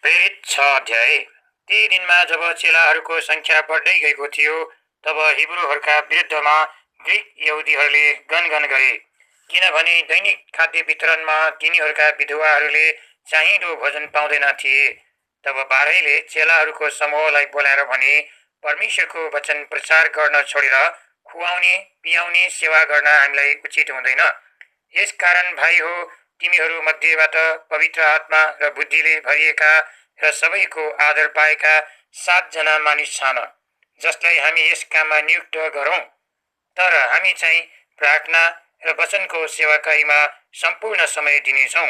प्रेरित 6 अध्याय। ती दिनमा जब चेलाहरूको संख्या बढ्दै गएको थियो तब हिब्रूहरूका विरुद्धमा ग्रीक यहुदीहरूले गनगन गरे, किनभने दैनिक खाद्य वितरणमा तिनीहरूका विधवाहरूले चाहिँदो भोजन पाउँदैन थिए। तब बाह्रैले चेलाहरूको समूहलाई बोलाएर भने, परमेश्वरको वचन प्रचार गर्न छोडेर खुवाउने पियाउने सेवा गर्न हामीलाई उचित हुँदैन। यसकारण भाइ हो, तिमीहरू मध्येबाट पवित्र आत्मा र बुद्धिले भरिएका र सबैको आदर पाएका 7 जना मानिस छन्, जसलाई हामी यस काममा नियुक्त गरौँ। तर हामी चाहिँ प्रार्थना र वचनको सेवाकाईमा सम्पूर्ण समय दिनेछौँ।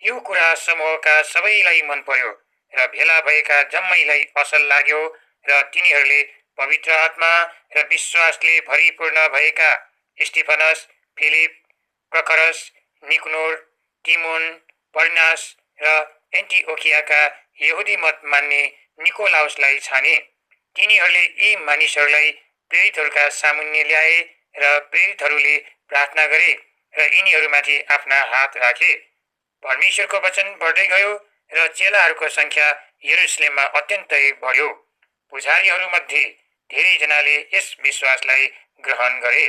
यो कुरा समूहका सबैलाई मन पर्यो र भेला भएका जम्मैलाई असल लाग्यो र तिनीहरूले पवित्र आत्मा र विश्वासले भरिपूर्ण भएका स्टिफनस, फिलिप, प्रखरस, निकनोर, तिमोन, पर्नास र एन्टिओखियाका यहुदी मत मान्ने निकोलाउसलाई छाने। तिनीहरूले यी मानिसहरूलाई प्रेरितहरूका सामुन्ने ल्याए र प्रेरितहरूले प्रार्थना गरे र यिनीहरूमाथि आफ्ना हात राखे। परमेश्वरको वचन बढ्दै गयो र चेलाहरूको संख्या यरुशलेममा अत्यन्तै बढ्यो। पुजारीहरूमध्ये धेरैजनाले यस विश्वासलाई ग्रहण गरे।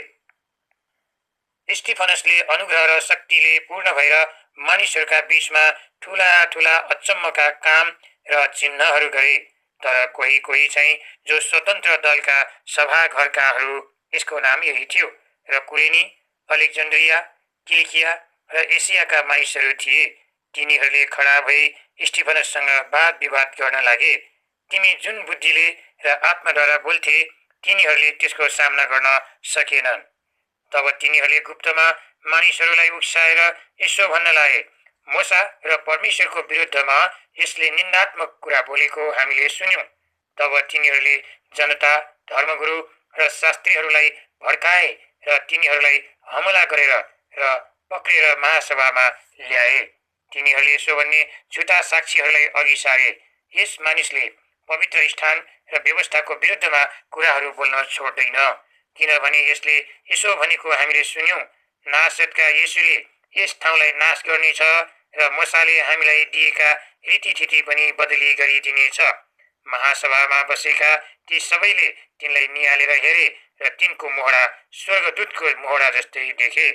स्टिफनसले अनुग्रह र शक्तिले पूर्ण भएर मानिसहरूका बीचमा ठूला ठूला अचम्मका काम र चिन्हहरू गरे। तर कोही कोही चाहिँ जो स्वतन्त्र दलका सभाघरकाहरू, यसको नाम यही थियो, र कुरेनी, अलेक्जेन्ड्रिया, किलिकिया र एसियाका मानिसहरू थिए, तिनीहरूले खडा भई स्टिफनससँग वाद विवाद गर्न लागे। तिमी जुन बुद्धिले र आत्माद्वारा बोल्थे, तिनीहरूले त्यसको सामना गर्न सकेनन्। तब तिनीहरूले गुप्तमा मानिसहरूलाई उक्साएर यसो भन्न लागे, मूसा र परमेश्वरको विरुद्धमा यसले निन्दात्मक कुरा बोलेको हामीले सुन्यौं। तब तिनीहरूले जनता, धर्मगुरु र शास्त्रीहरूलाई भड्काए र तिनीहरूलाई हमला गरेर र पक्रेर महासभामा ल्याए। तिनीहरूले यसो भन्ने झुटा साक्षीहरूलाई अघि सारे, यस मानिसले पवित्र स्थान र व्यवस्थाको विरुद्धमा कुराहरू बोल्न छोड्दैन, किनभने यसले यसो भनेको हामीले सुन्यौं, नासरतका येशूले यस ठाउँलाई नाश गर्नेछ र मूसाले हामीलाई दिएका रीतिथिति पनि बदली गरिदिनेछ। महासभामा बसेका ती सबैले तिनलाई निहालेर हेरे र तिनको मोहरा स्वर्गदूतको मोहरा जस्तै देखे।